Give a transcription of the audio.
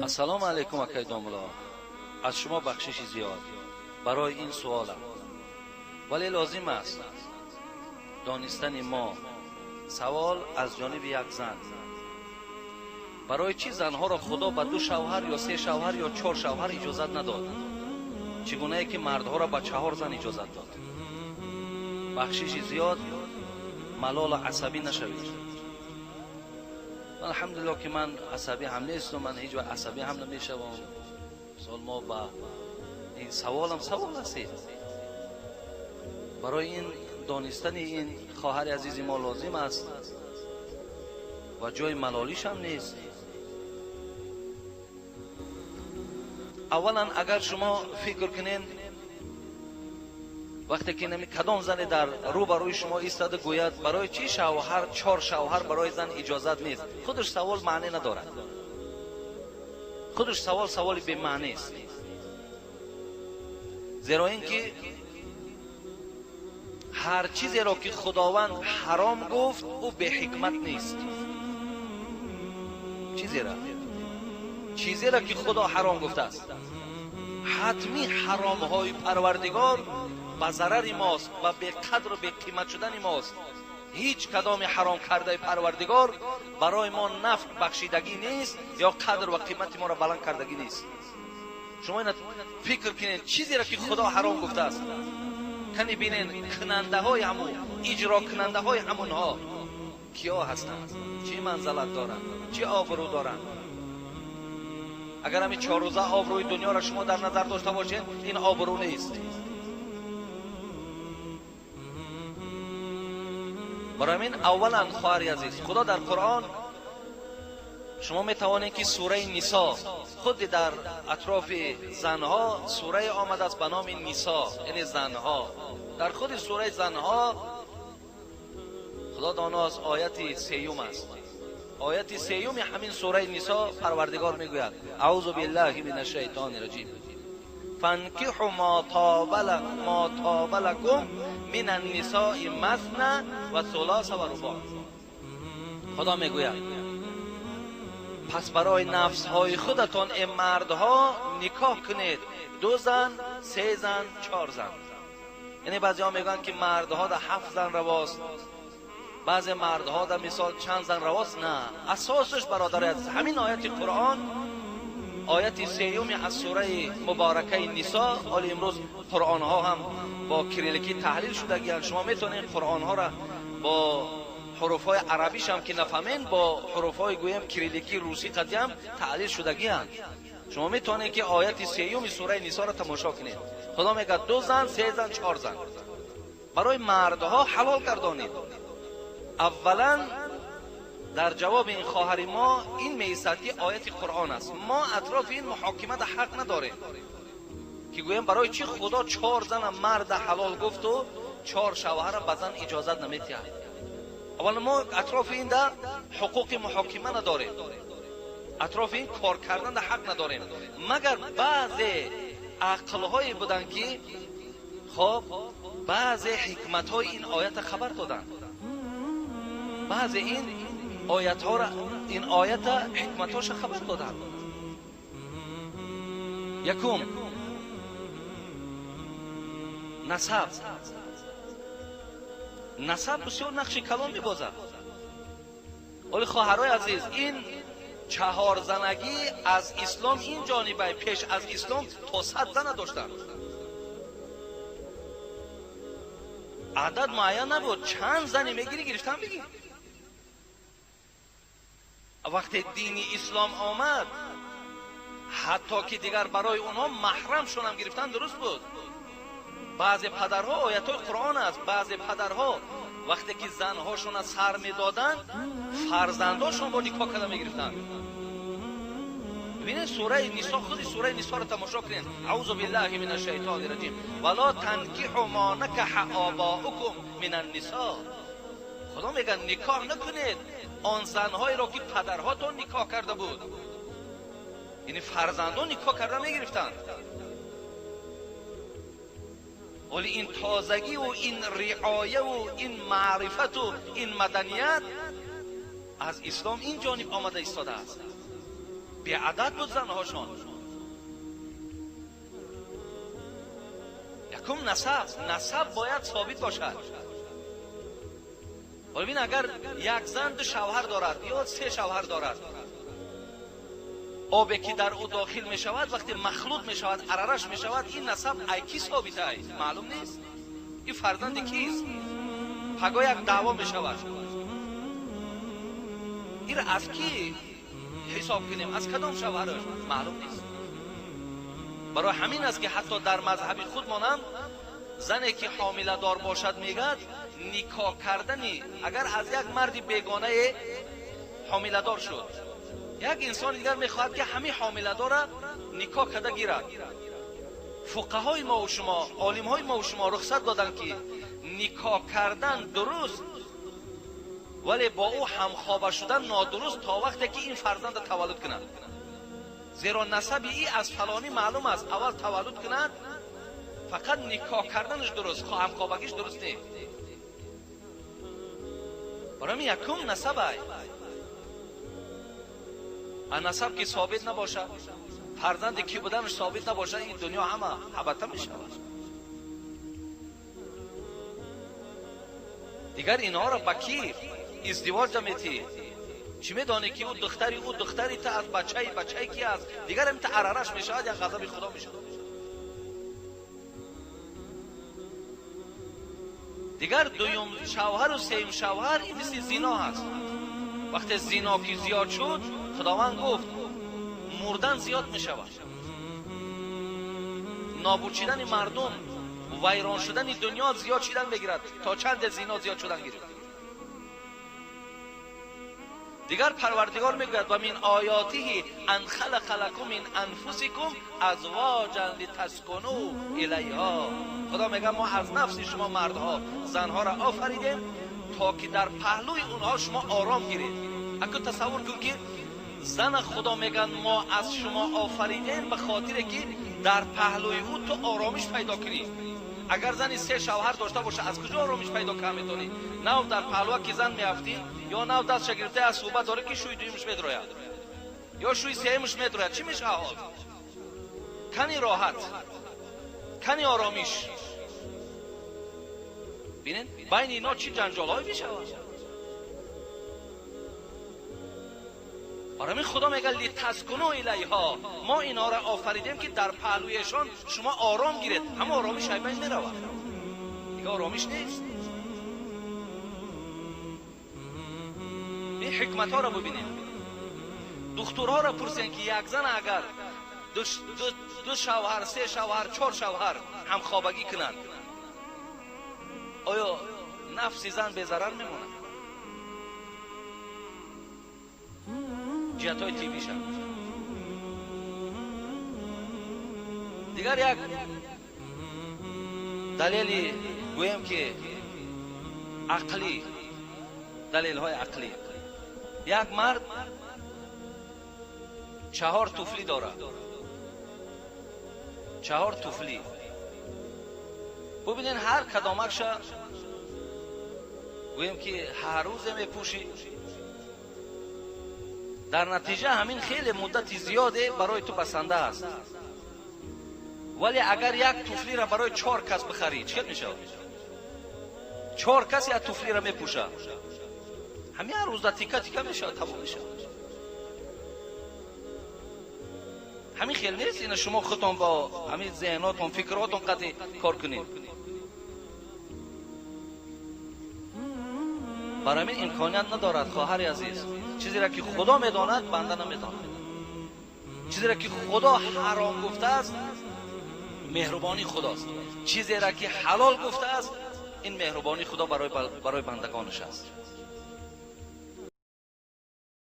Ассалому алайкум, акай домулло. Аз шумо бахшиши зиёд барои ин суолам, вале лозим аст донистани мо. Савол аз ҷониби як зан: барои чӣ занҳоро Худо ба ду шавҳар ё се шавҳар ё чор шавҳар иҷозат надод, чӣ гунае ки мардҳоро ба чаҳор зан иҷозат дод? Бахшиши зиёд, малолу асабӣ нашавед. Алҳамдулилло, ки ман асабӣ ҳам нестам, ман ҳеҷ вақт асабӣ ҳам намешавам. Мисол, мо ба ин саволам савол ҳастед. Барои ин донистани ин хоҳари азизи мо лозим аст ва ҷои малолиш ҳам нест. Аввалан, агар шумо фикр кунед, вақте ки кадом зане дар рӯ ба рӯи шумо истода гӯяд, барои чӣ шавҳар, чор шавҳар барои зан иҷозат нест, худаш савол маъне надорад. Худаш савол саволи бемаънест, зеро ин ки ҳар чизеро ки Худованд ҳаром гуфт, ӯ беҳикмат нест. Чизеро ки Худо ҳаром гуфтааст, ҳатмӣ ҳаромҳои Парвардигор ба зарари мост ва беқадру беқимат шудани мост. Ҳеҷ кадоми ҳаром кардаи Парвардигор барои мо нафт бахшидагӣ нест ё қадр ва қимати моро баланд кардагӣ нест. Шумо ина фикр кунед, чизеро ки Худо ҳаром гуфтааст, кани бинен, кунандаҳои ҳамун, иҷрокунандаҳои ҳамунҳо киё ҳастанд, чӣ манзалат доранд, чӣ обрӯ доранд. Агар ҳамин чоррӯза обрӯи дунёро шумо дар назар дошта бошед, ин обрӯ нест. Барои ҳамин, аввалан, хоҳари азиз, Худо дар Қуръон, шумо метавонед ки сураи Нисо, худи дар атрофи занҳо сурае омадааст ба номи Нисо, яъне занҳо. Дар худи сураи занҳо, Худо доност, ояти сеюм аст. Ояти сеюми ҳамин сураи Нисо Парвардигор мегӯяд: аъузу биллаҳи мин ашшайтони раҷим, фанкиҳу ма тоба лакум мин аннисои масна ва сулоса ва рубоъ. Худо мегӯяд: пас барои нафсҳои худатон, э мардҳо, никоҳ кунед ду зан, се зан, чор зан. Яъне баъзеҳо мегӯянд, ки мардҳо да ҳафт зан равост, баъзе мардҳо да мисол чанд зан равост. На, асосаш, бародари азиз, ҳамин ояти Қуръон, ояти сеюми аз сураи муборакаи Нисо. Ҳоли имрӯз қуръонҳо ҳам бо кирилликӣ таҳлил шудагианд. Шумо метавонед қуръонҳоро бо ҳуруфҳои арабишам ки нафаҳмед, бо ҳуруфҳои, гӯем, кирилликӣ, русӣ қадиам таҳлил шудагианд. Шумо метавонед ки ояти сеюми сураи Нисоро тамошо кунед. Худо мегӯяд: ду зан, се зан, чор зан барои мардҳо ҳалол гардонед. Аввалан, дар ҷавоби ин хоҳари мо ин меистад, ки ояти Қуръон аст. Мо атрофи ин муҳокимада ҳақ надорем, ки гӯем, барои чӣ Худо чор зана марда ҳалол гуфту чор шавҳара ба зан иҷозат наметиҳад. Аввал, мо атрофи ин да ҳуқуқи муҳокима надорем, атрофи ин кор кардан да ҳақ надорем, магар баъзе ақлҳое буданд, ки хоб баъзе ҳикматҳои ин оята хабар доданд, баъзе ин оятҳоро, ин оята ҳикматҳоша хабар доданд. Якум, насаб. Насаб бисёр нақши калон мебозад. Оли, хоҳарои азиз, ин чаҳорзанагӣ аз ислом ин ҷонибай, пеш аз ислом то 100 зана доштанд. Адад муайян набуд, чанд зане мегирӣ, гирифтан бигир. Вақте дини ислом омад, ҳатто ки дигар барои онҳо маҳрамшонам гирифтан дуруст буд. Баъзе падарҳо, оятҳои Қуръон аст, баъзе падарҳо вақте ки занҳошона сар медоданд, фарзандошон бо никоҳ карда мегирифтанд. Бибинед, сураи Нисо, худи сураи Нисоро тамошо кунед: аъузу биллаҳи мин ашшайтони раҷим, вало танкиҳу мо накаҳа обоукум мин аннисо. Худо мегӯяд: никоҳ накунед он занҳоеро, ки падарҳотон никоҳ карда буд. Яъне фарзандон никоҳ карда мегирифтанд. Вале ин тозагиву ин риояву ин маърифату ин маданият аз ислом ин ҷониб омада истодааст. Беадад буд занҳошон. Якум насаб, насаб бояд собит бошад. Бибин, агар як зан ду шавҳар дорад ё се шавҳар дорад, обе ки дар ӯ дохил мешавад, вақте махлут мешавад, арараш мешавад, ин насаб ай ки собит ай? Маълум нест. Ин фарзанди кист? Паго як даъво мешавад. Ин аз ки ҳисоб кунем? Аз кадом шавҳараш? Маълум нест. Барои ҳамин аст ки ҳатто дар мазҳаби худмонам зане ки ҳомиладор бошад мегӯяд никоҳ кардани агар аз як марди бегонае ҳомиладор шуд, як инсони дигар мехоҳад ки ҳамин ҳомиладора никоҳ карда гирад. Фуқаҳои мо ва шумо, олимҳои мо ва шумо рухсат доданд ки никоҳ кардан дуруст, вале бо ӯ ҳамхоба шудан нодуруст то вақте ки ин фарзанда таваллуд кунад. Зеро насаби и аз фалонӣ маълум аст, аввал таваллуд кунад, фақат никоҳ карданаш дуруст, ҳамхобагиш дуруст нест. Барои якум насаб ай. А насаб ки собит набошад, фарзанди ки буданаш собит набошад, ин дунё ҳама ҳабата мешавад. Дигар инҳоро ба ки издивоҷ метӣ? Чӣ медонӣ ки ӯ духтари та аз бачаи ки аст? Дигар ҳам та арараш мешавад, як ғазаби худо мешавад. Дигар дуюм шавҳару сеюм шавҳар ин мисли зино ҳаст. Вақте зино ки зиёд шуд, Худованд гуфт мурдан зиёд мешавад, нобуд шудани мардум, вайрон шудани дунё зиёд шудан мегирад, то чанде зино зиёд шудан гирифт. Дигар Парвардигор мегӯяд ва мин оятиҳи ан халақа лакум мин анфусикум азвоҷан литаскуну илайҳо. Худо мегӯяд мо аз нафси шумо мардҳо занҳоро офаридем то ки дар паҳлӯи онҳо шумо ором гиред. Аку тасаввур кун ки зана Худо мегӯяд мо аз шумо офаридем ба хотире ки дар паҳлӯи ӯ ту оромиш пайдо кунӣ. Агар зани се шавҳар дошта боша, аз куҷо оромиш пайдо карда метавонӣ? Нав дар паҳлӯа ки зан меафтӣ, ё нав дастша гирифта аз суҳбат дорӣ ки шӯи дуюмаш медрояд ё шӯи сеюмаш медрояд, чӣ мешавад ҳол? Кани роҳат, кани оромиш. Бинед, байни ино чӣ ҷанҷолҳое мешавад. Барои Худо мегӯяд литаскуну илайҳо, мо инҳоро офаридем ки дар паҳлӯяшон шумо ором гиред. Ҳама оромиш аз байн меравад, дигар оромиш нест. Ин ҳикматҳоро бибинед. Духтурҳоро пурсен ки як зан агар ду шавҳар, се шавҳар, чор шавҳар ҳамхобагӣ кунанд, оё нафси зан безарар мемонад? Ҷиҳатҳои тиббиша. Дигар як далели гӯем ки ақлӣ, далелҳои ақлӣ. Як мард 4 туфлӣ дорад, 4 туфлӣ. Бубинед, ҳар кадомакша гӯем ки ҳар рӯзе мепӯшӣ. Дар натиҷа ҳамин хеле муддати зиёде барои ту басанда аст. Вале агар як туфлиро барои 4 кас бихарӣ, чӣ хел мешавад? 4 кас як туфлиро мепӯшад, ҳамин ҳар рӯзда тика тика мешавад, тамом мешавад. Ҳамин хел нест. Ина шумо худтон бо ҳамин зеҳнотон, фикрҳотон қатъи кор кунед. Барои ҳамин имконият надорад, хоҳари азиз. Чизеро ки Худо медонад, банда намедонад. Чизеро ки Худо ҳаром гуфтааст, меҳрубонии Худост. Чизеро ки ҳалол гуфтааст, ин меҳрубонии Худо барои бандагонаш аст.